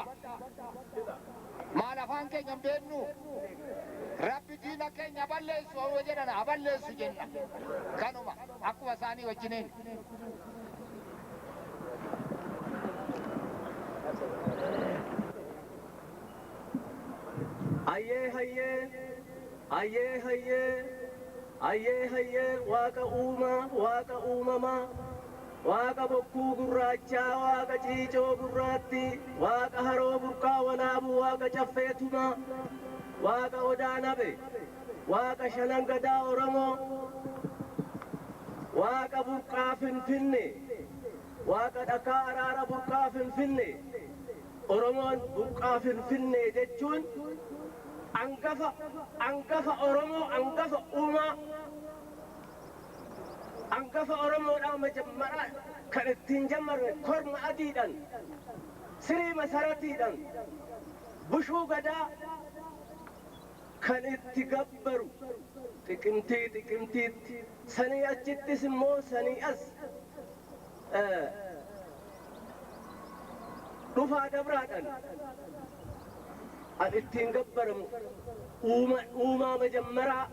Hubadhaa. Maal afaan keenya hin beeknu? Rabbi diina keenya balleessu yoo jedhan haa balleessu jenna. Kanuma akkuma isaanii wajjiniin. Hayyee hayyee hayyee hayyee hayyee hayyee waaqa uumaa waaqa uumamaa waaqa bokkuu gurraachaa waaqa ciicoo gurraattii waaqa haroo burqaa walaabuu waaqa caffee tumaa waaqa odaa nabe waaqa shanan gadaa oromoo waaqa burqaa finfinne waaqa dhakaa araara burqaa finfinne Oromoon burqaa Finfinnee jechuun angafa angafa Oromoo angafa uumaa angafa Oromoodhaa majammaraa kan ittiin jammarme korma adiidhan sirii masaratiidhan bushuu gadaa kan itti gabbaru xiqimtii xiqimtiitti sanii achittis immoo sanii as dhufaa dabraadhan an ittiin gabbaramu uumaa majammaraa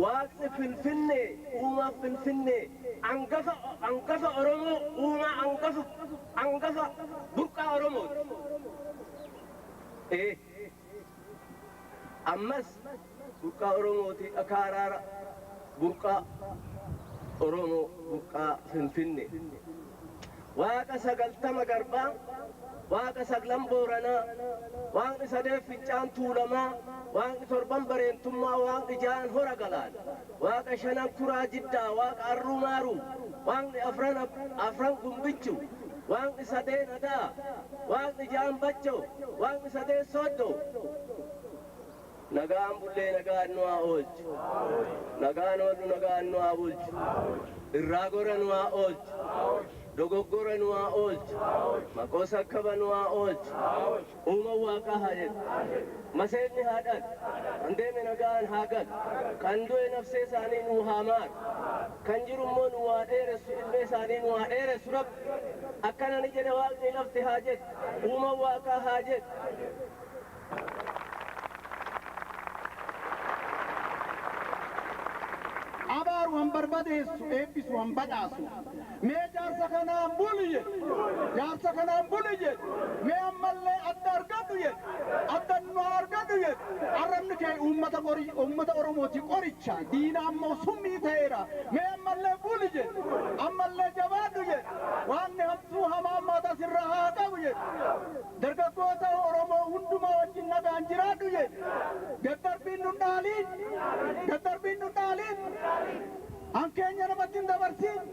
waaqni Finfinnee uumaa Finfinnee angafa angafa Oromoo uumaa angafa angafa burqaa Oromooti. Ee ammas burqaa Oromooti dhakaa araara burqaa Oromoo burqaa Finfinnee. Waaqa 90 garbaa, waaqa saglan Booranaa, waaqni sadeef fincaan Tuulamaa, waaqni torban Bareentummaa, waaqni ja'an Hora Galaan, waaqa shanan Kuraa Jiddaa, waaqa Arruu Maaruu, waaqni afran afran Gumbichu, waaqni sadeen Adaa, waaqni ja'an Bachoo, waaqni sadeen Sooddoo. Nagaan bullee nagaan nu haa oolchu. Nagaan oollu nagaan nu haa bulchu. Irraa gora nu haa oolchu. Dogoggora nu haa oolchu. Maqoo sakkaba nu haa oolchu. Uuman waaqaa haa jedhu. Maseenni haa dhalu. Kan deeme nagaan haa galu. Kan du'e nafsee isaanii nuu haa maaru. Kan jiru immoo nuu haa dheeressu ilmee isaanii nuu haa dheeressu Rabbi. Akkana ni jedhe waaqni lafti haa jedhu. Uuman waaqaa haa jedhu. Abaaru han barbadeessu, eebbisu han badhaasu. Mee jaarsa kanaan buli jedhe. Jaarsa kanaan buli jedhe. Mee ammallee adda argadhu jedhe. Adda nu haa argadhu jedhe. Arrabni kee uummata qori uummata Oromooti qoricha. Diina ammoo summii ta'eera. Mee ammallee buli jedhe. Ammallee jabaadhu jedhe. Waaqni hamtuu hamaa ammaata sirraa haa qabu jedhe. Dargaggoota Oromoo hundumaa wajjin nagaan jiraadhu jedhe. Daddarbiin nun dhaaliin. Daddarbiin nun dhaaliin. Han keenya namatti hin dabarsiin.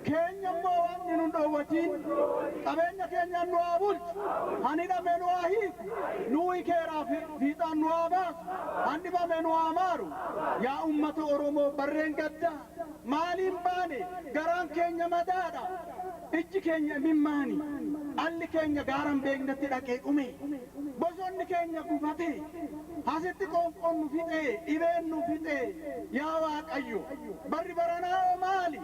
Keenya immoo waaqni nun dhoowwatiin. Qabeenya keenyaan nu haa bulchu. Han hidhame nu haa hiiku. Nuu hikeeraa fiixaan nu haa baasu. Han dhibame nu haa maaru. Yaa ummata Oromoo barreen gaddaa maaliin baane garaan keenya madaadha. Ijji keenya imimmaani. Dhalli keenya gaara hin beeknetti dhaqee dhume. Bosonni keenya gubate. Asitti qoonqoon nu fixe, dhibeen nu fixe. Yaa Waaqayyo, barri baranaa hoo maali?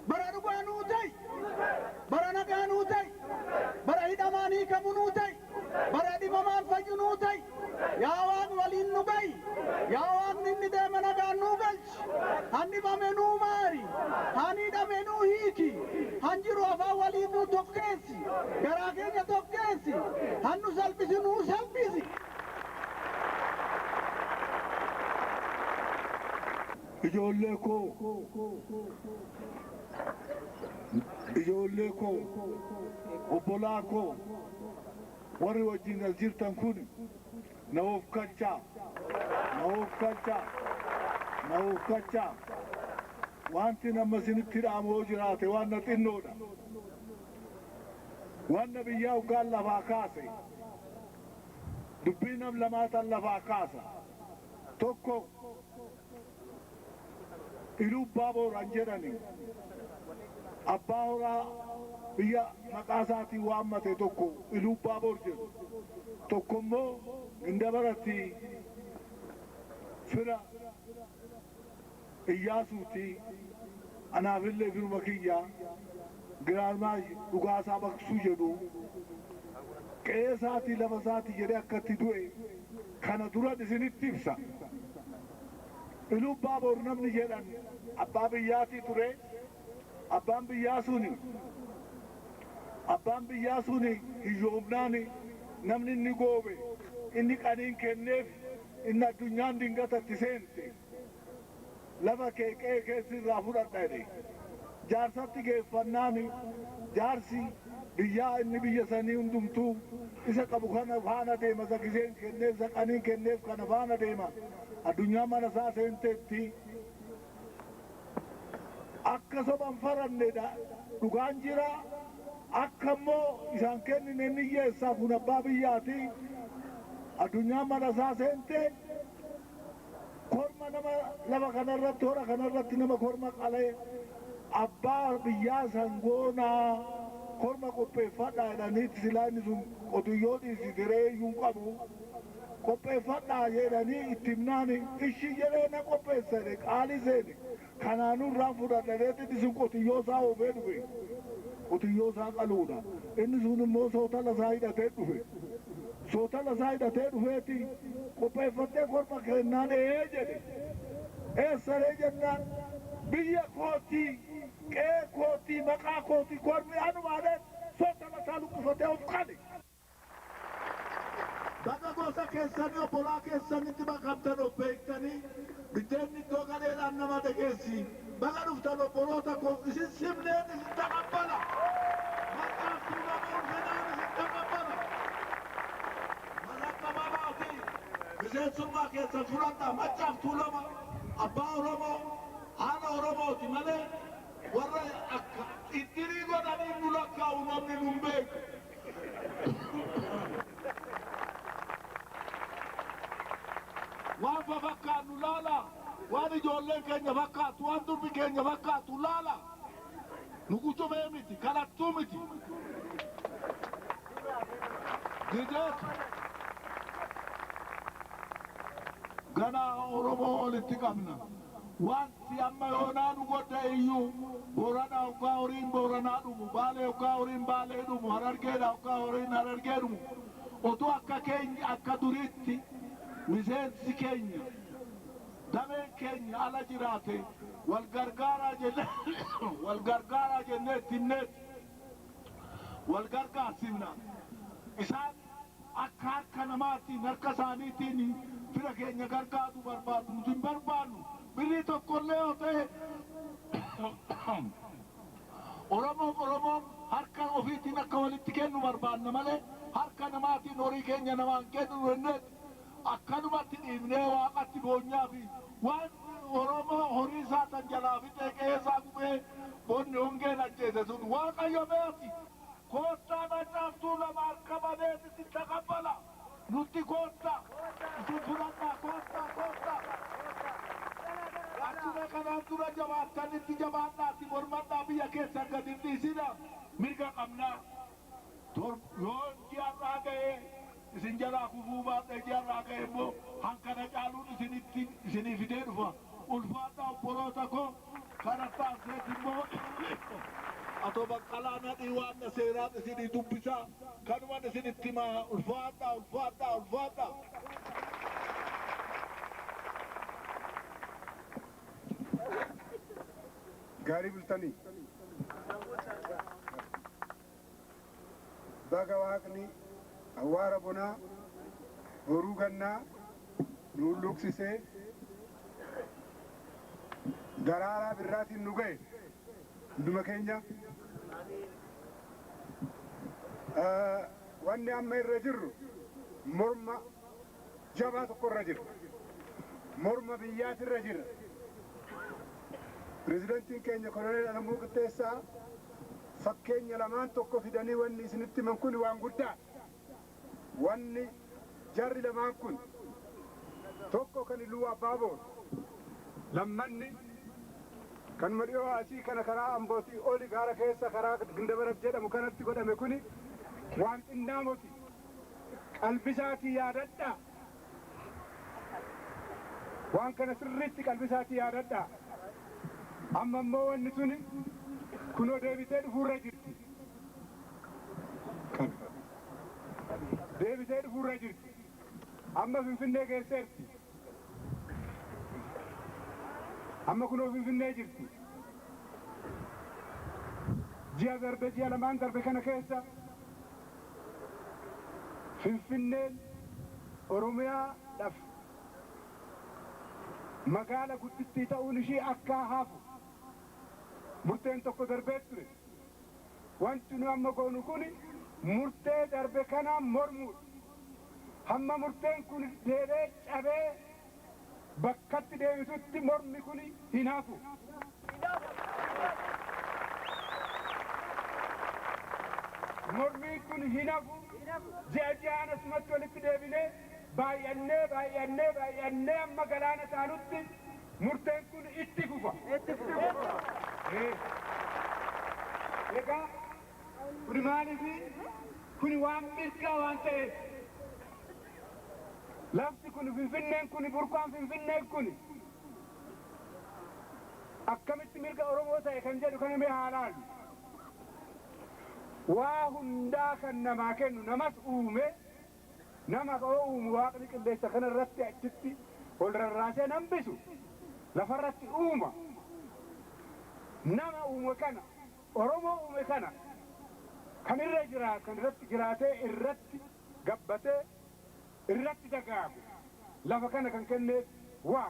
Bara dhugaa nuu ta'i. Bara nagaa nuu ta'i. Bara hidhamaan hiikamu nuu ta'i. Bara dhibamaan fayyu nuu ta'i. Yaa Waaq waliin nu ga'i. Yaa Waaqni inni deeme nagaan nuu galchi. Han dhibame nuu maari. Han hidhame nuu hiiki. Han jiru afaan walii nuu tokkeessi. Garaa keenya tokkeessi. Han nu salphisi nuu salphisi. Ijoollee koo, ijoollee koo, obbolaa koo, warri wajjin as jirtan kun na oofkalchaa, na oofkalchaa, na oofkalchaa. Wanti nama isinitti dhaamu yoo jiraate waan na xinnoodha. Wanna biyyaa hoggaan lafaa kaase, dubbii nam lamaatan lafaa kaasa. Tokko Iluu Abbaa Booran jedhani abbaa horaa biyya maqaa isaatiin waammate tokko Iluu Abbaa Boor jedhu. Tokko immoo Gindabaratti fira Iyyaasuuti. Anaafillee firuma kiyya. Giraazmaach Dhugaasaa Baqsuu jedhu qe'ee isaatii lafa isaatii jedhee akka itti du'e kana duran isinitti ibsa. Iluu Abbaa Boor namni jedhan abbaa biyyaatii ture. Abbaan biyyaa suni hiyyoomnaan namni inni goobe, inni qaniin kenneef, inni addunyaan dingatatti seente, lafa kee, qe'ee keessi irraa fudhadha jedhe. Jaarsatti geeffannaan jaarsi biyyaa inni biyya sanii hundumtuu isa qabu kana faana deema. Isa giseen kenneef, isa qaniin kenneef kana faana deema. Addunyaan mana isaa seenteetti akka soban farannedha. Dhugaan jira, akka immoo isaan kennine inni hiyyeessaa kun abbaa biyyaati. Addunyaan mana isaa seente, korma nama lafa kanarratti, hora kanarratti nama korma qalee abbaa biyyaa sangoonaa korma qopheeffadhaa jedhaniitti, silaa inni sun qotiyyoo dhiisi, reeyyuu hin qabu, qopheeffadhaa jedhanii itti himnaan, ishi jedhee na qopheessane, qaalii seene, kanaanuu irraan fudhadhaneetti inni sun qotiyyoo isaa oofee dhufe. Qotiyyoo isaa qaluudha. Inni sun immoo sootala isaa hidhatee dhufe. Sootala isaa hidhatee dhufeeti, qopheeffattee korma kennaan, ee jedhe. Eessaree jennaan, biyya kootii, qe'ee kootii, maqaa kootii, kormi anumaadhaan sootala isaa luqqifatee of qale. Bakka gosa keessanii, obbolaa keessanitti makamtan of beektanii, biddeenni iddoo gadheedhaan nama dhageessi. Baga dhuftan, obboloota koo. Isin simneen isin taqabbala. Maqaaf tuulamuun fedhaan isin taqabbala. Malakka babaati miseensummaa keessan fudhadhaa. Maccaaf Tuulama abbaa Oromoo, haadha Oromooti malee warra akka iddirii godhanii nu lakkaa'u namni nun beeku. Waan fafakkaannu laala, waan ijoolleen keenya fakkaattu, waan durbi keenya fakkaattu laala. Nu qucumee miti, kadhattuu miti. Gizeetu ganaa Oromoo walitti qabna. Wanti amma yoonaa nu godha iyyuu, Booranaa hoggaa horiin Booranaa dhumu, Baalee hoggaa horiin Baalee dhumu, Harargeedha hoggaa horiin Harargee dhumu, otuu akka keenya akka duriitti miseensi keenya, dameen keenya ala jiraate, wal gargaaraa jenne, wal gargaaraa jennee itti himneeti wal gargaarsifna. Isaan akka harka namaatiin, harka isaaniitiin fira keenya gargaaruu barbaadu. Nuti hin barbaannu. Birrii tokkollee yoo ta'e, Oromoon Oromoon harka ofiitiin akka walitti kennu barbaanna malee harka namaatiin horii keenya namaan kennu jenneeti akkanumatti dhiibnee Waaqatti boonyaa fi waan Oromoo horii isaa tan jalaa fixee, qe'ee isaa gubee, bonni hongeen ajjeese sun Waaqayyo beeti. Koottaa, Maccaaf Tuulama harka baneet isin taqabbala. Nutti koottaa, isin fudhadhaa. Koottaa, koottaa. Akkuma kanaan dura jabaattanitti jabaadhaati mormadhaa. Biyya keessan gad hin dhiisina. Mirga qabnaa. Yoo ji'arraa ga'ee isin jalaa kufuu baadhee, ji'arraa ga'e immoo hankana caaluun isinitti isinii fidee dhufa. Ulfaadhaa, obboloota koo. Kana taasiseet immoo Atoo Baqqalaa Nadhii waan seeraan isinii dubbisaa, kanuman isinitti himaa. Ulfaadhaa, ulfaadhaa, ulfaadhaa. Gaarii bultanii. Baga Waaqni awwaara bonaa, boruu gannaa nu luqsisee daraaraa birraatiin nu ga'e hunduma keenya. Wanni amma irra jirru morma jabaa tokko irra jirra. Morma biyyaati irra jirra. Pirezidantiin keenya Koloneel Alamuu Qixxeessaa fakkeenya lamaan tokko fidanii wanni isinitti himan kun waan guddaa. Wanni jarri lamaan kun, tokko kan Iluu Abbaaboor, lammanni kanuma dhiyoo asii kana karaa Ambootii oli gaara keessa karaa Gindabarat jedhamu kanatti godhame kuni waan xinnaa moti. Qalbisaatii yaadadhaa. Waan kana sirriitti qalbisaatii yaadadhaa. Amma immoo wanni tuni Kunoo deebitee dhufuurra jirti. Deebitee dhufuurra jirti. Amma Finfinnee geesseerti. Amma kunoo Finfinnee jirti. Ji'a darbe, ji'a lamaan darbe kana keessa Finfinneen Oromiyaadhaaf magaala guddittii ta'uun ishii akka hafu murteen tokko darbee ture. Wanti nu amma goonu kun murtee darbe kana mormuudha. Hamma murteen kun deebee cabee bakkatti deebisutti mormi kun hin hafu. Mormiin kun hin hafu. Ji'a ji'aan asumatti walitti deebinee baay'annee baay'annee baay'annee amma galaana taanutti murteen kun itti fufa. Egaa kuni maaliifi? Kuni waan mirgaa waan ta'eef. Lafti kun, Finfinneen kun, burqaan Finfinneen kun akkamitti mirga Oromoo ta'e kan jedhu kana mee haa laallu. Waa hundaa kan namaa kennu, namas uume, nama oo uumu Waaqni qilleensa kana irratti achitti ol rarraasee nambisu lafarratti uuma. Nama uume kana, Oromoo uume kana, kan irra jira, kan irratti jiraatee, irratti gabbatee, irratti dagaagu, lafa kana kan kenneef Waaqa.